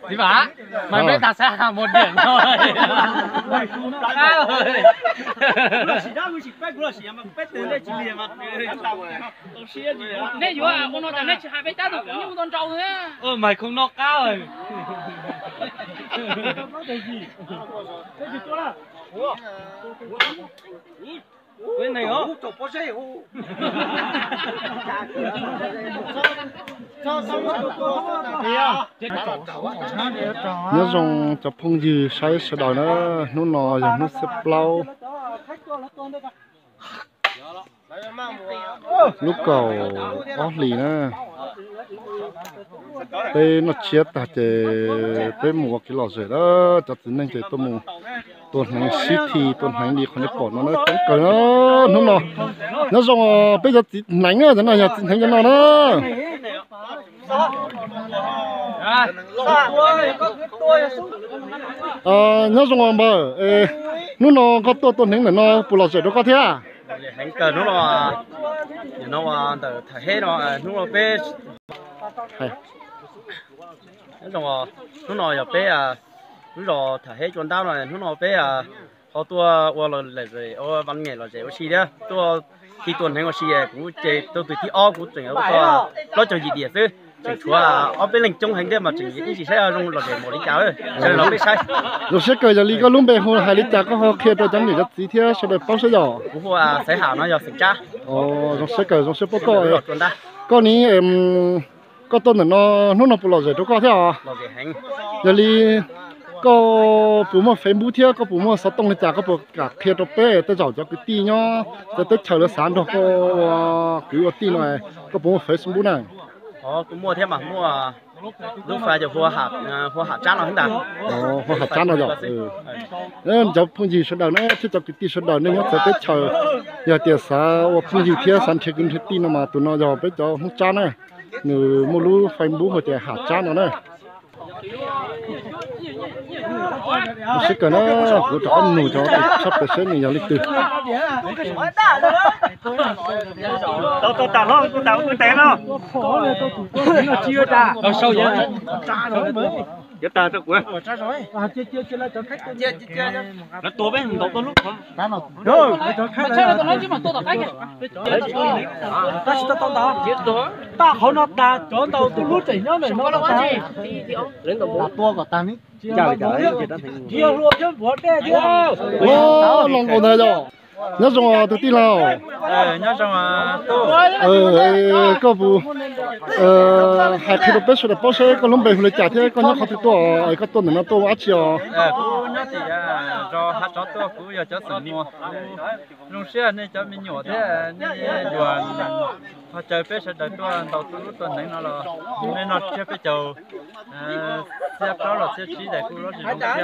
Txiv Vam, mày peb tag xav hais một điểm thôi. Nej yuav ua no tas nej tsis hais peb tab tom kuv yeej ua tau nrau. Mày không no qab. Nyob zoo cov phooj ywg saib sawv daws na, hnub no yog hnub xiab plaub lub kaum ob hlis na. Peb noj tsiab tag ces peb mus ua kev lom zem na. Cov txiv neej ces tuaj mus tua hneev sib thi, tua hneev li qhov nej pom no na, coob kawg na. Hnub no nyob zoo peb cov txiv hneev na, cov no yog txiv hneev cov no na. Nyob zoo npawg, hnub no koj tuaj tua hneev ntawm no puas lom zem rau koj thiab? Heev kawg hnub no, nim no ntawm Tham Heb no, hnub no peb, hnub no yog peb lub zos Tham Heb Cua Ntab no, hnub no peb ho tuaj ua lom zem, ua vas nyem lom zem ua si thiab tuaj thi tua hneev ua si. Kuv ces tus thib ob, kuv tseem tuaj plaub caug yim diam xwb, tseem tshuav ob peb leeg coob heev thiab mas tseem ib ntsis saib zoo lom zem npaum li cas, sawv daws los peb saib. Zoo siab kawg, yog li koj lub npe hu hais li cas, koj ho qhia rau cov niam cov txiv thiab sawv daws paub saib yom. Kuv hu Xaiv Ham no yog xeem Tsab. Zoo siab kawg, zoo siab paub koj. Koj ni, koj tuaj ntawm no hnub no puas lom zem rau koj thiab os? Yog li koj puas muaj Facebook thiab koj puas muaj xov tooj li cas, koj puas kam qhia rau peb tej zaum cov kwv tij nyob txawv teb chaws lawv xav nrog koj ua kwv ua tij no, koj puas muaj Facebook na? Kuv muaj thiab mas, muaj lub fais yog hu Ham Tsab no ntag. Hu Ham Tsab no yom. Cov phooj ywg sawv daws na thiab cov kwv tij sawv daws nej nyob txawv teb chaws, yog tias xav ua phooj ywg thiab xav nrhiav kwv nrhiav tij no mas tus no yog peb cov Hmoob Tsab na. Nws muaj lub Facebook hu tias Ham Tsab no na. Sib kawm na, kuv rov qab nug cov tshaj plaws seb nws yog leej twg. Lawv tua peb ntaus tuaj lub. Tab sis tau tau ntag, tab qhov no tag cov ntaus tuaj lub tseem nyob ntawm no tag. Tua kom tag ne. Dhia hlua thiab npuav dej thiab. Los nkaus ntag yom. Nyob zoo tus tij laug. Koj puas hais qhia rau peb sawv daws paub seb koj lub npe hu li cas thiab koj nyob qhov twg tuaj, koj tuaj ntawm no tuaj ua dab tsi os? Kuv nyob tim zos Hav Tsov tuaj, kuv yog cov xeem Muas. Zoo siab nej cov me nyuam thiab nej yuav ho caw peb sawv daws tuaj ntaus tuaj lub tuaj neev no los nej noj tsiab peb caug xiab plaub los xiab tsib tes kuj lub tsis zoo siab.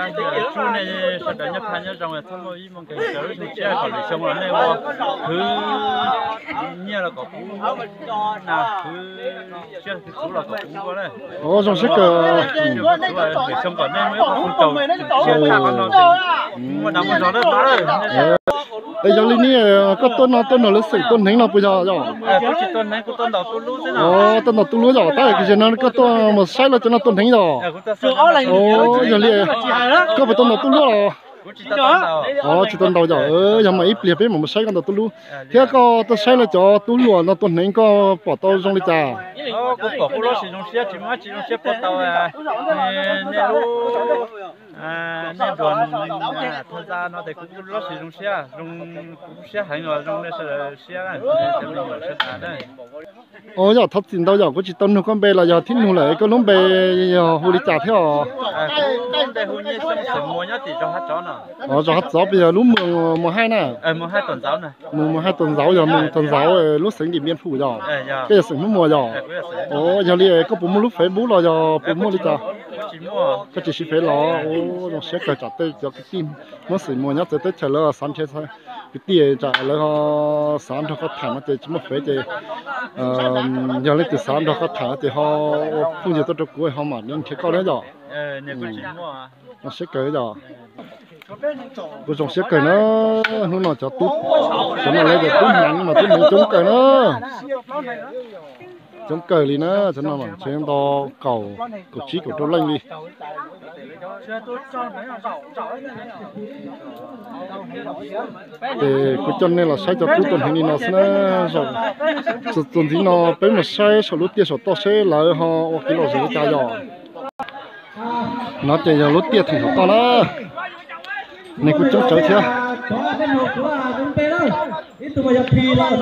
Tsub nej sawv daws nyob phaj nyob zoo, txhob muaj ib muaj nkeeg, sawv lub zoo siab kom lwm xyoo los nej ua khwv nyiaj los kom kuv na, khwv siab khwv txhuv los kom kuv ua na. Zoo siab kawg. Lwm xyoo kom nej muaj ib qho foom caum siab tshaj qhov no, muaj dag muaj zog lawm. Es yog li ne, koj tuaj no tuaj nrog lawv xeem tua hneev no puas yog? Kuv tsis tua hneev, kuv tuaj ntaus tuaj lub xwb no. Tuaj ntaus tuaj lub yom, tab yog no koj tuaj mus saib lawv cov no tua hneev yom. Yog li koj puas tau ntaus tuaj lub los? Tsis tau ntaus yom, yog mas ib pliag peb mam mus saib koj ntaus tuaj lub. Thiab koj tuaj saib lawv cov tub hluas no tua hneev koj pom tau zoo li cas? Kuv pom kuj lub tsis zoo siab, tsis muaj tsis zoo siab puas tau nej lub nej nruas thaj za no tes kuv lub tsis zoo siab, zoo kuv siab heev los zoo nej sawv daws siab, cov me nyuam sawv daws na. Yog thov txim ntau yom, kuv tsis tau nug koj npe los yog thib nug lawm, koj lub npe yog hu li cas thiab os? Npe hu Nyiaj Xyooj, xeem Muas, nyob tim zos Hav Tsov no. Zos Hav Tsov puas yog lub moos Muas Haij na? Moos Haij Tuam Ntxauv yog moos Tuam Ntxauv lub xeev Dim Biam Phum yom? Koj yog xeem Hmoob Muas yom? Yog li koj puas muaj lub Facebook los yog puas muaj li cas? Koj tsis siv fev los? Zoo siab kawg, tsam tej cov kwv tij Hmoob xeem Muas nyob txawv teb chaws lawv xav nrhiav kwv tij, tsam lawv ho xav nrog koj tham no ces tsis muaj fev ces yog leej twg xav nrog koj tham no ces ho ua phooj ywg tuaj rau kuv ho mam nrhiav koj na yom. Zoo siab kawg yom. Kuv zoo siab kawg na, hnub no cov tub, cov no lawv tias tub hneev mas tub hneev coob kawg na. Coob kawg li na, cov no mas ntshe nto kaum, kaum tsib kaum rau leej li. Ces kuv coj nej los saib cov tub tuaj hneev li no xwb na. Txuas ntxiv no peb mus saib saum lub tiaj saum toj seb lawv ho ua kev lom zem li cas yom. No ces yog lub tiaj theem saum toj na. Neeg kuj coob tsawv thiab. Ib tug mas yog Thi los,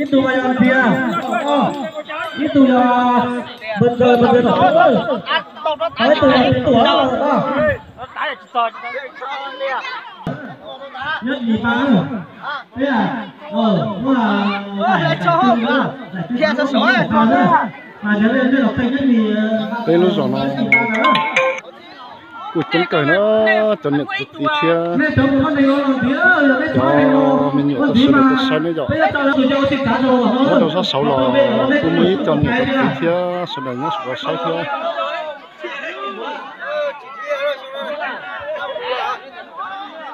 ib tug mas yog Ntiag, ib tug yog Npawg Kaws, Npawg Kaws, ib tug yog Tib Tuam. Nyob Lis Pas, peb, peb lub zos no kuj coob kawg na, cov niam cov txiv thiab cov me nyuam tau sawv daws tuaj saib ne yom. Nyob rau sab saud los kuj muaj ib co niam cov txiv thiab sawv daws nyob saum no saib thiab.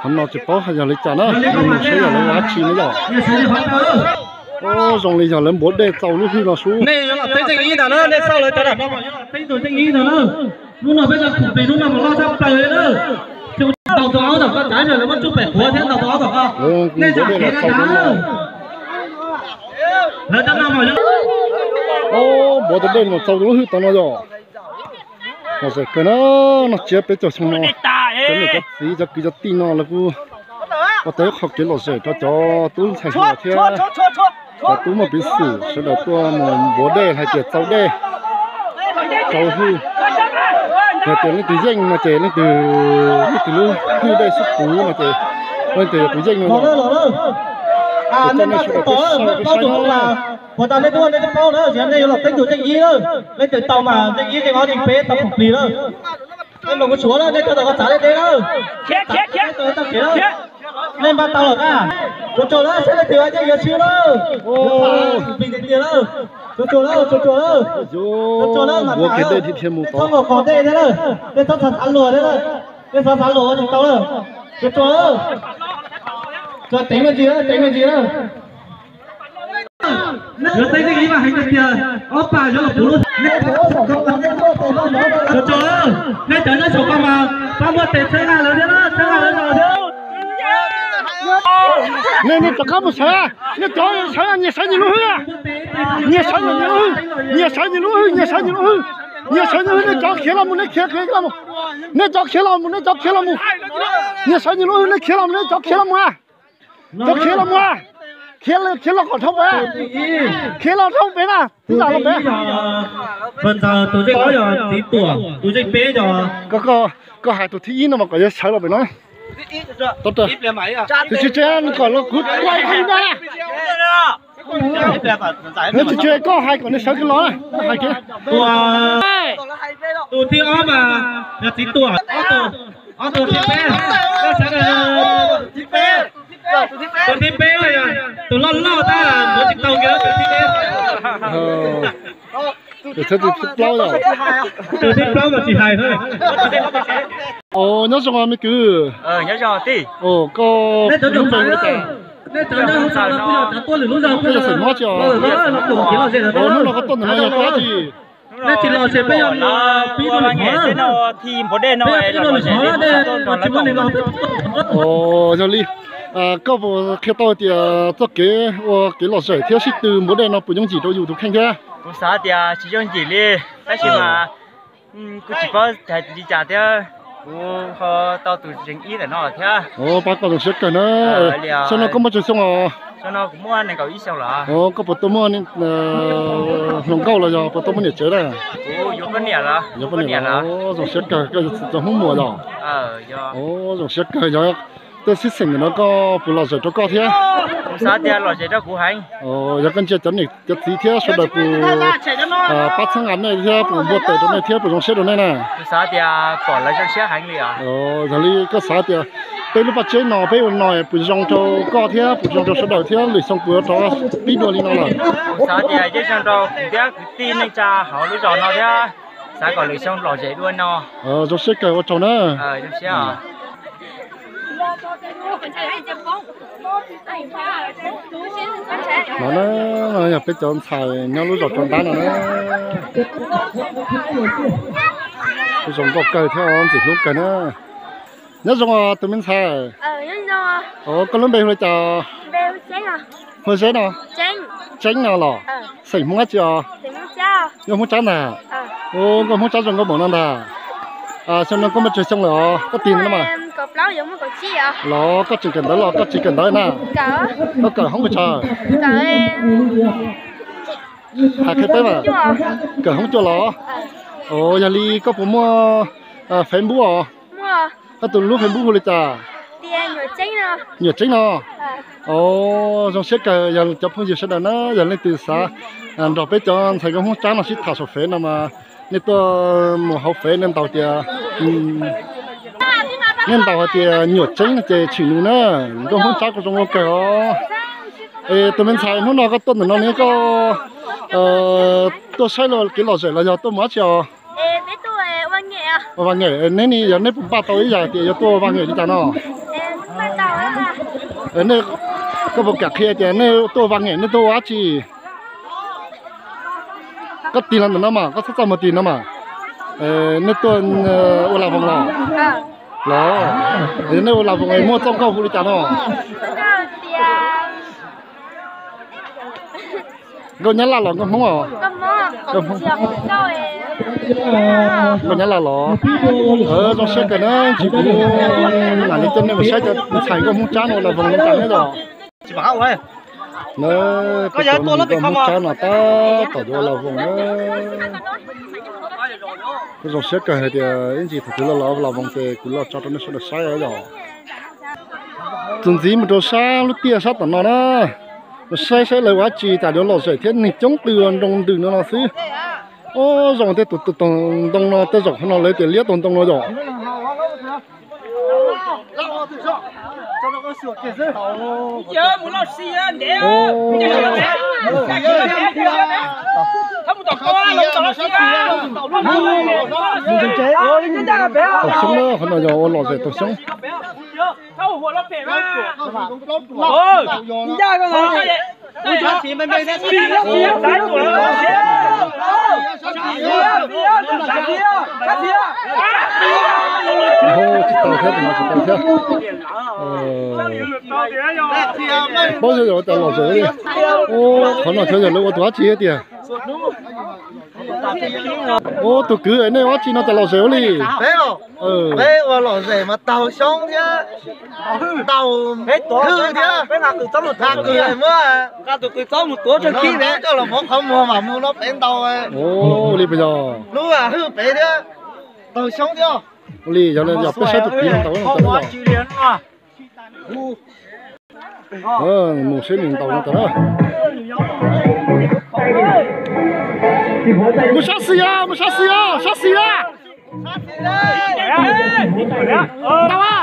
Qhov no tsis paub hais yog li cas na, mus saib yog lawv ua dab tsi ne yom. Zoo li yog lawv npuav dej txaus lub hwj no sub. Nej yuav los teeb zeej ib ntag na, nej xauj lawv cov no, teeb tus zeej ib ntag na. Lub no peb cov khoom plig lub no mas loj tshaj plaws li na. Ntaus tus aub tom ko, cav lawv muab tsuj pem quav thiab ntaus tus aub tom ko. Nej zam kev na. Lawv cov no mas yog, npuav tus dej no txaus lub hwj tau no yom. Lom zem kawg na, no tsiab peb caug xyoo no, cov niam cov txiv cov kwv cov tij no lawv kuj ua tau ib qho kev lom zem rau cov tub ntxhais hluas thiab cov tub muaj peev xwm sawv daws tuaj mus npuav dej hais tias txaus dej, txaus hwj. Yog tias leej twg yeej no ces leej twg, leej twg lub hwj dej xub puv no ces leej twg yog tus yeej no. Ces coj nej sawv daws tuaj saib, tuaj saib na. Puas tas nej tub nej twb paub na, tias nej yuav los teeb tus zeej ib na. Leej twg tau mas zeej ib zeej ob zeej peb tau khoom plig na. Nej mus kuv suav na, nej tau tau ko txav nej deb na. Nej npaj tau lawm na. Tsuag tsuag na, saib leej twg yeej yuav swb na. Plig tiag tiag na. Tsuag tsuag na, tsuag tsuag na. Tsuag tsuag na, mas nej txhob nqos qos dej thiab na. Nej txhob xav xav luag thiab na. Nej xav xav luag ua tsis tau na. Tsuag tsuag na. Tsuag teev me ntsis na, teev me ntsis na. Yuav teeb zeej ib mas heev tiag tiag, ob pab yuav los puv lub. Tsuag tsuag, nej cov nyob saum ko mas pab muab tes txhawb nqa lawv thiab na, txhawb nqa lawv thiab. Nej, nej rov qab mus sawv, nej cov sawv, nyias sawv nyias lub hwj, nyias sawv nyias lub hwj, nyias sawv nyias lub hwj, nyias sawv nyias lub hwj, nyias sawv nyias hwj, nej cov khiav los mus, nej khiav los mus, nej cov khiav los mus, nej cov khiav los mus, nyias sawv nyias lub hwj, nej khiav los mus, nej cov khiav los mus a. Cov khiav los mus, khiav, khiav los kom dhau pem, khiav los dhau pem na, tib yam los pem. Tus zeej ob yog Txiv Tuam, tus zeej peb yog, koj hais tus thib ib no mas kom yog sawv los pem no. Tsis tsis kom los kuv quaj ib no. Tsis tsis koj hais kom nws sawv kiag los, koj hais kiag. Tus thib ob mas yog Txiv Tuam, ob tug thib peb, koj sawv daws. Tus thib peb, tus loj loj tab npuav tsis tau kiag tus thib peb. Tus thib plaub, tus thib plaub mas tsis hais. Os, nyob zoo me kwv. Koj lub npe hu li cas? Koj yog xeem Hmoob tsi os? Hnub no koj tuaj ntawm no yog tuaj dab tsi? Os, yog li, koj puas qhia tau tias txoj kev ua kev lom zem thiab sib tw npuav dej no puas yooj yim rau yus tus kheej thiab? Kuv xav tias tsis yooj yim li, tab sis mas kuv tsis paub hais li cas thiab, kuv ho tau tus zeej ib ntawm no thiab. Pab koj zoo siab kawg na. Xyoo no koj muaj tsawg xyoo os? Xyoo no kuv muaj nees nkaum ib xyoo lawm. Koj puas tau muaj hluas nkauj los yog puas tau muaj niam tsev na? Yuav poj niam lawm. Zoo siab kawg koj yog txiv txo Hmoob Muas yom? Zoo siab kawg. Yog tej xib xeem ntawm no koj puas lom zem rau koj thiab? Kuv xav tias lom zem rau kuv heev. Yog koj ntsia cov niam cov txiv thiab sawv daws puas pab txhawb nqa nej thiab puas npuaj tes rau nej thiab puas zoo siab rau nej na? Kuv xav tias kom lawv zoo siab heev li os. Yog li koj xav tias peb lub paj tseb no peb ua no puas zoo rau koj thiab puas zoo rau sawv daws thiab lwm xyoo puas yuav rov pib dua li no lawm? Kuv xav tias yeej zoo rau kuv thiab kwv tij neej tsa hauv lub zos no thiab, xav kom lwm xyoo lom zem dua no. Zoo siab kawg, ua tsaug na. No na, no yog peb cov ntxhais nyob lub zos Tsua Ntab no na. Lub zoo nkauj kawg thiab ntxim hlub kawg na. Nyob zoo os tus me ntxhais. Koj lub npe hu li cas? Hu Zeb no. Tseeb no los? Xeem Hmoob dab tsi os? Nkauj Hmoob Tsab ntag. Nkauj Hmoob Tsab zoo nkauj npaum no ntag. Xyoo no koj muaj tsawg xyoo lawm os? Koj tig no mas. Los koj tseem kawm ntawv los koj tsis kawm ntawv na? Koj kawm hoob pes tsawg? Hais qhia peb mas. Kawm hoob cuaj los? Yog li koj puas muaj Facebook os? Koj tus lub Facebook hu li cas? Nyuam Tseeb no. Zoo siab kawg yog cov phooj ywg sawv daws na, yog leej twg xav nrog peb cov ntxhais nkauj Hmoob Tsab no sib tham saum fev no mas nej tuaj mus hauv fev nej ntaus tias, nej ntaus hais tias Nyuam Tseeb no ces tshwm nws na. Nkauj Hmoob Tsab koj zoo ua kawg os. Es tus me ntxhais hnub no koj tuaj ntawm no ne koj tuaj saib kev lom zem los yog tuaj mus dab tsi os? Ua vas ngaem, neb ne yog neb puas npaj tau ib yam tias yuav tuaj ua vas ngaem li cas no? Nej, koj puas kam qhia tias nej tuaj ua vas ngaem nej tuaj ua dab tsi? Koj tig los ntawm no mas, koj txhob txaj muag tig no mas. Nej tuaj ua las voos los? Los, nej ua las voos muaj txoj nkauj hu li cas no? Nkauj Nyab Laj los nkauj Hmoob os? Nkauj Nyab Laj los. Zoo siab kawg na, tsis kuv mam li coj nej mus saib cov ntxhais nkauj Hmoob Tsab no las voos li cas na yom. Na, nkauj Hmoob Tsab no tab tom yuav las voos na. Kuv zoo siab kawg hais tias ib ntsis thaum twg los los las voos ces kuv los tso rau nej sawv daws saib yom. Txuas ntxiv mus rau sab lub tiaj sab tom no na, saib saib lawv ua dab tsi tas yuav lom zem thiab neeg coob qw ua nroo ntws no no xwb. Ub, zoo thiab tus tus toog ntoo no tej zaum qhov no lawv tias liab toog ntoo no yom. Taug xyoob na, qhov no yog ua lom zem taug xyoob. Tsis tau thiab, tus no tsis tau thiab. Paub xyov yog ua cas lom zem li. Ub, qhov no xyov yog lawv ua tus dab tsi thiab tiag. Ub, tus kwv, nej ua dab tsi no cas lom zem ua li? Peb ua lom zem mas taug xyoob thiab taug hwj thiab. Peb nqa qws txob mus tuav, muab nqa tus qws txob mus tuav tsawg khib peb coj los muav qhov muag mam mus no pem ntau. Ua li puas yog? Hnub hwj pem thiab taug xyoob thiab. Ua li yog, yog peb saib tus kwv no ntaus no tas. Mus saib nws ntaus no tas na. Mus sab xis os, mus sab xis os, sab xis na. Tau a.